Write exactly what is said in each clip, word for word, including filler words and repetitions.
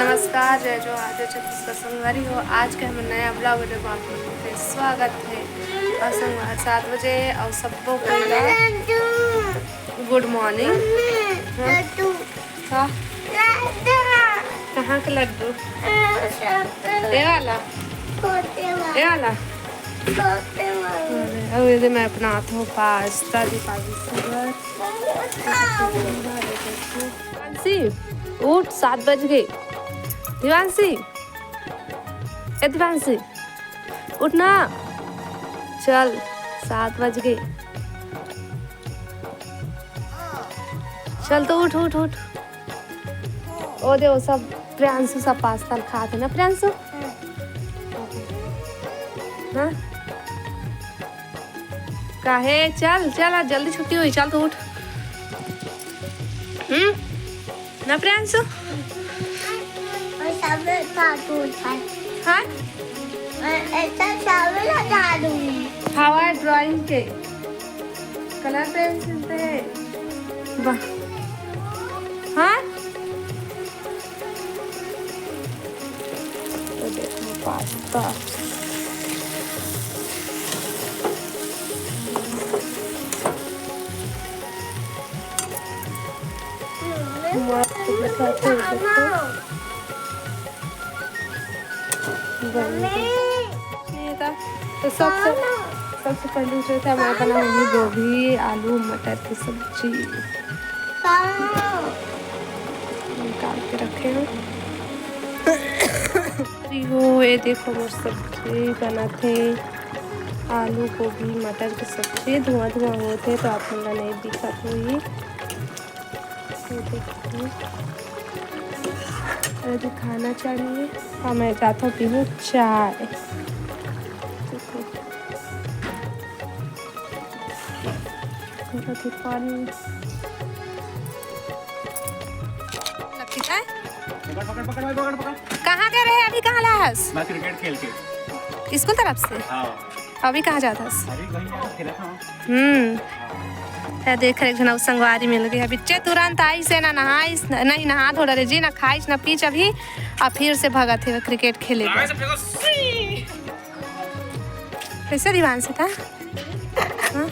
नमस्कार, जय जोहार, जय छत्तीसगढ़ संगवारी हो। आज के हमर नया vlog video में आप लोगों के स्वागत है। और संगवार सात बजे और सबको कोई ला good morning। हाँ। का? कहाँ के लड्डू? ये वाला? ये वाला? अरे, और ये मैं अपना हाथ में पास्ता भी पा दी। दिवांशी, उठ, सात बज गए। दिवांशी, ए दिवांशी, उठ ना, चल, सात बज गए। चल तो उठ, उठ, उठ। ओ दे, वो सब प्रियांशु सब पास्ता खात है ना प्रियांशु? हाँ। काहे? चल, चल, आज जल्दी छुट्टी हुई, चल तो उठ। हम्म, ना प्रियांशु? हाँ? हवा drawing के colour pencil से। वाह। हाँ? तो देखो पास्ता। मस्त दिखत हे, देखो। बन गया। नहीं था। तो सबसे, सबसे पहले जो था, मैं बनाऊंगी गोभी, आलू, मटर की सब्जी। निकाल के रखे हैं। अरे हो, ये देखो, मोर सब्जी बनाते, आलू, गोभी, मटर की सब्जी। धुआं धुआं होते तो आप मन ला नहीं दिखत होही। ये देखो, अरे दिखाना चाहिए। हाँ, मैं जाता पीहूँ चाय। देखो, थोड़ा सा पानी। लक्की चाय? पकड़, पकड़, पकड़, भाई, पकड़, पकड़। कहाँ गए रहे? अभी कहाँ ला हस? मैं क्रिकेट खेल के। स्कूल तरफ से? हाँ। अभी कहाँ जात हस? अभी वहीं जाके खेला था। हम्म। ए देख, एक झन अउ संगवारी मिल गई। बिच्चे तुरंत आइस हे, ना नहाइस, न-, नहीं नहा धो डरे जी, ना खाइस, ना पीच अभी, आ फिर से भगत हे क्रिकेट खेले बर। कैसे दिवांशी था? हाँ?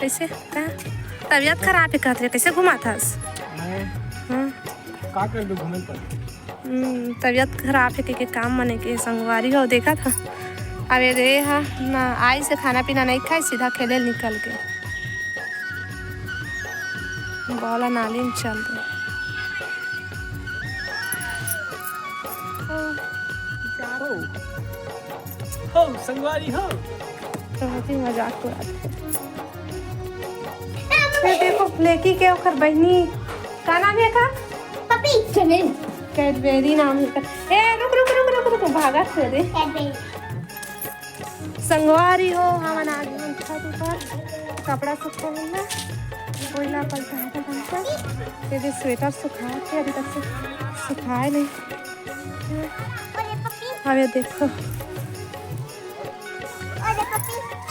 कैसे था? तबियत खराब हे कहत रहे, कैसे घुमात हस? मैं हाँ? का कर लूँ, घूमे पर। हम्म, तबियत खराब हे के, के काम मने के संगवारी हो, देखत ह। अब ये दे हा ना, आइस हे खाना पीना नहीं खाइस, सीधा खेले निकल के। बॉल नाली में चल दे। हो, संगवारी हो। बहुत ही मजाक उड़ाते। ये देखो, फ्लेकी के ओकर बहिनी, का नाम हे का? पपी। चले। कैडबेरी नाम हे का? ए, रुक, रुक, रुक, रुक, रुक, भागत हे रे। कैडबेरी। संगवारी हो, हमन आ गए छत ऊपर, कपड़ा सुखाए ला, कोई ला पलटा था हमका। ये दे स्वेटर सुखात हे, अभी तक से सुखाए नहीं। अरे पपी। अब ये देखो।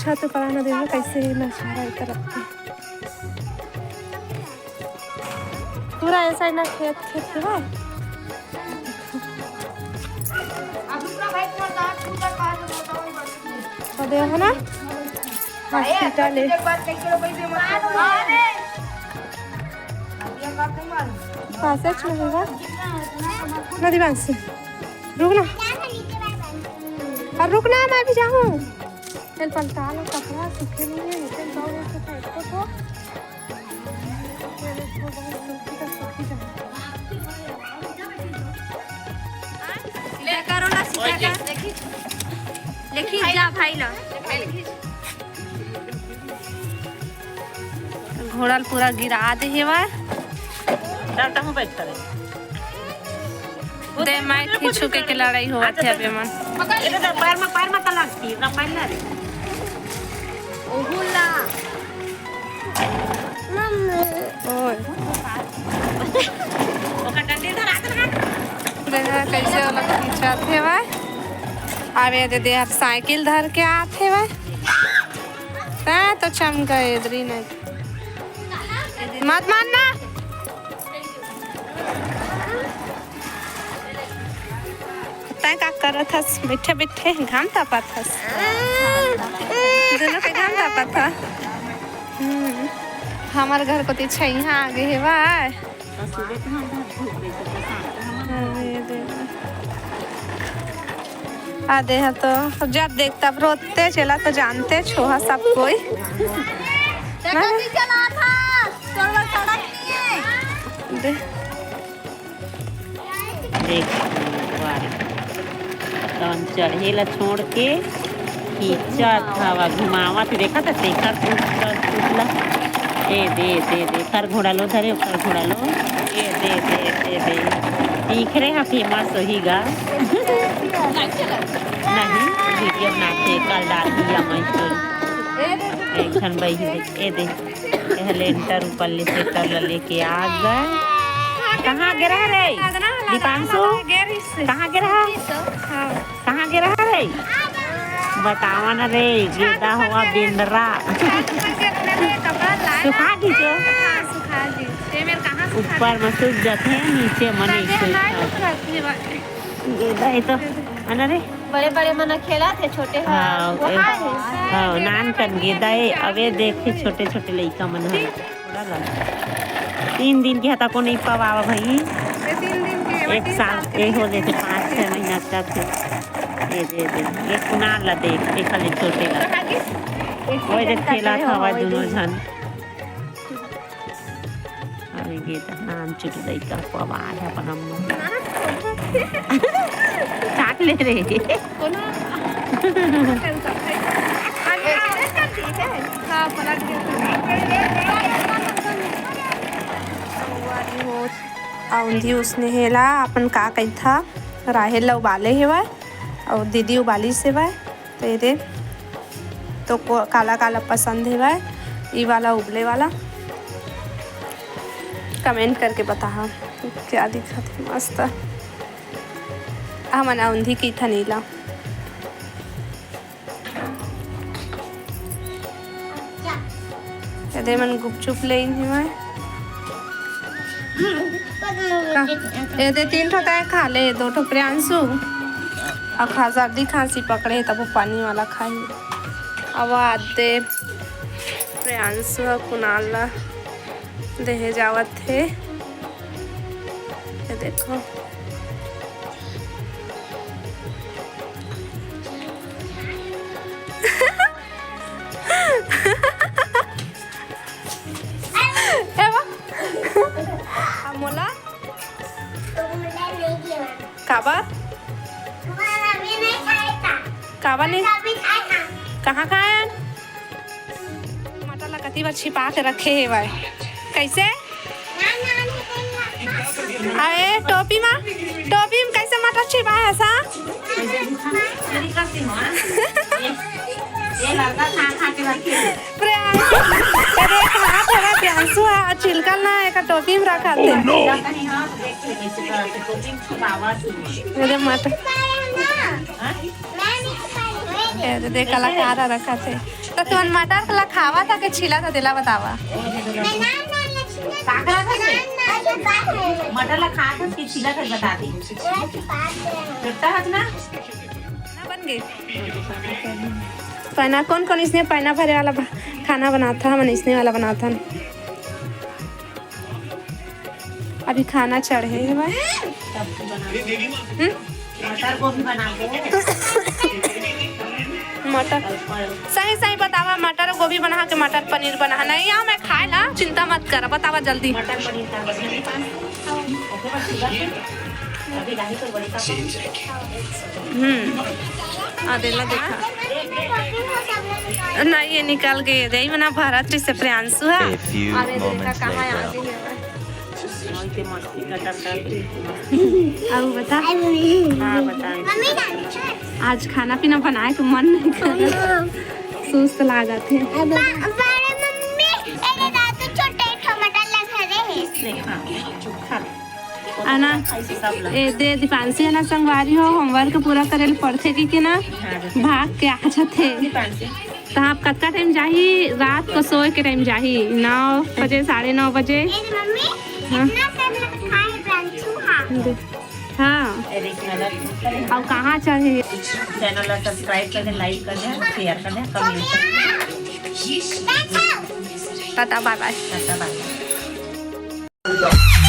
छत ऊपर आना, देखो कैसे नजारा इधर। पूरा ऐसा ही ना खेत, खेत के है। तो देखो ना, हॉस्पिटल है। पास में होगा। ना दिवांशी, रुक ना। और रुक ना, मैं भी जाऊँ। चल पलटा लो कपड़ा, सूखे नहीं है, लेकिन गाँव में सूखा इसको तो। ये देखो, बहुत सूखी का सूखी जा। ले करो ना, सीधा कर। लेकिन जा भाई ला। घोड़ा ल पूरा गिरा दे हेवय। डरता हूँ बैठ करे। दे माई खींचू के, के लड़ाई होवत हे अबे मन। ये तो पैर में, पैर में तलक थी, ना पैर ना रे। ओहुला। मम्मी। ओए। ओकर डंडी धरा के लगा। देखा कैसे वाला खींचत हेवय। अब ये दे, दे साइकिल धर के आत हेवय। तैं तो चमका एदरी नहीं। मत मारना। तैं का करत हस? बैठे बैठे घाम तापत हस। दोनों के घाम तापत ह। हम्म, हमर घर कोती छइहा आगे हेवय। अरे देवा। आ देहा तो जब देख तब रोते चला तो जानते छोहा सब कोई। देखो, नीचे ला था, तोर बर सड़क नहीं है। दे। देख, वाह रे। तवन चढ़े ला छोड़ के खींचत हवा, घुमावत हे, देखत हे, तेकर पुतला, पुतला। ए दे, दे, दे, एकर घोड़ा लो धरे, ओकर घोड़ा लो। ए दे, दे, दे, दे। इखरे हा famous होही गा। नहीं, video बनाथे, कल डाल दिया मैं story। एक झन बही, ए दे। एह लेंटर ऊपर ले सेटर ला लेके आ गए। कहाँ गे रहा रे? दीपांशु? कहाँ गे रहा? हाँ। कहाँ गे रहा रे? बतावा ना रे, गेदा हवा बेंदरा। सुखा दीजो। ऊपर में सूख जाथे, नीचे में नहीं सूखा। गेदा है तो, है ना रे? बड़े बड़े मन खेलत हे, छोटे ह हाँ, वो ए, हाय हे। हाँ, नान कन गेदा ए, अबे देखे छोटे छोटे लइका मन ह। थोड़ा ला। तीन दिन के ह तको नहीं पवावा भाई। ये तीन दिन के, एक साल के हो लेथे, पाँच छह महीना तक। ये दे दे, ये कुनाल ला देख, एक खाली छोटे ला। ओए देख, खेलत हवा दोनों झन। अरे ये तो नाम चुट गई का पवार है अपन अम्मा। काट ले रे। कोनो हाँ, पलट गया। औंधी उसने हेला अपन का कहिथा, राहेर ला उबाले हेवय अउ दीदी उबालिस हेवय। तो ये दे तो को-, काला काला पसंद हेवय, ई वाला उबले वाला comment करके बताहा क्या दिखत हे। मस्त हमन औंधी कहिथन एला। एदे मन गुपचुप लेइन हेवय। का? एदे तीन ठो तय खा ले, दो ठो प्रियांशु। अउ खा सर्दी खांसी पकड़े तब वो पानी वाला खाही। अब आते प्रियांशु ह कुनाल ला देहे जावत हे। ये देखो। ए बा। आ मोला? काबर? काबर नहीं? कहाँ खाए? मटर ला कति बार छिपा के रखे हेवय। कैसे? अरे टोपी मा, टोपी मा कैसे मटर छिपाए हस? प्रियांशु, अरे कहाँ था प्रियांशु ह, चिलकल ना एक टोपी मा रखा थे। अरे मटर। ए, दे, दे, कलाकार ह रखा थे। तो तुमन मटर ला खावा था के छीला था, तेला बतावा। मटर ला खा था कि छीला था, बता दे। बेटा हस ना? ना बन गए। पैना, कौन कौन इसने पैना भरे वाला भा-, खाना बनाता है, मन इसने वाला बनाता है। अभी खाना चढ़े हे भाई। हम्म? मटर गोभी बनाबो। मटर। सही सही बतावा, मटर गोभी बना के मटर पनीर बना नहीं? या मैं खाए ला, चिंता मत कर, बतावा जल्दी। मटर पनीर का बना नहीं पास। ओके, बस सुबह से। अभी राही तो बड़ी का। हम्म। आ देला देखा। नहीं, ये निकल गए। यही मना भारत से प्रियांशु है। A few अरे देखा moments कहाँ आ later. गई है। अब बता। हाँ, बताएं। आज खाना पीना बनाए के मन नहीं कर। सुस्त लागत हे। बड़े मम्मी, एरे दादू छोटे टमाटर ला धरे हे। आना, ए, दे दीपांशी आना संगवारी हो, homework पूरा करे ल पड़थे कि, कि ना, भाग के आ जाथे। त आप कतका time जाही? रात को सोए के time जाही, नौ बजे, साढ़े नौ बजे। ए मम्मी, हाँ। इतना सब खाए ब्रांचू हा। हाँ। अउ कहाँ चढ़े? Channel ला subscribe कर दे, like कर दे, share कर दे, comment कर दे। Tata, bye bye। Tata, bye bye।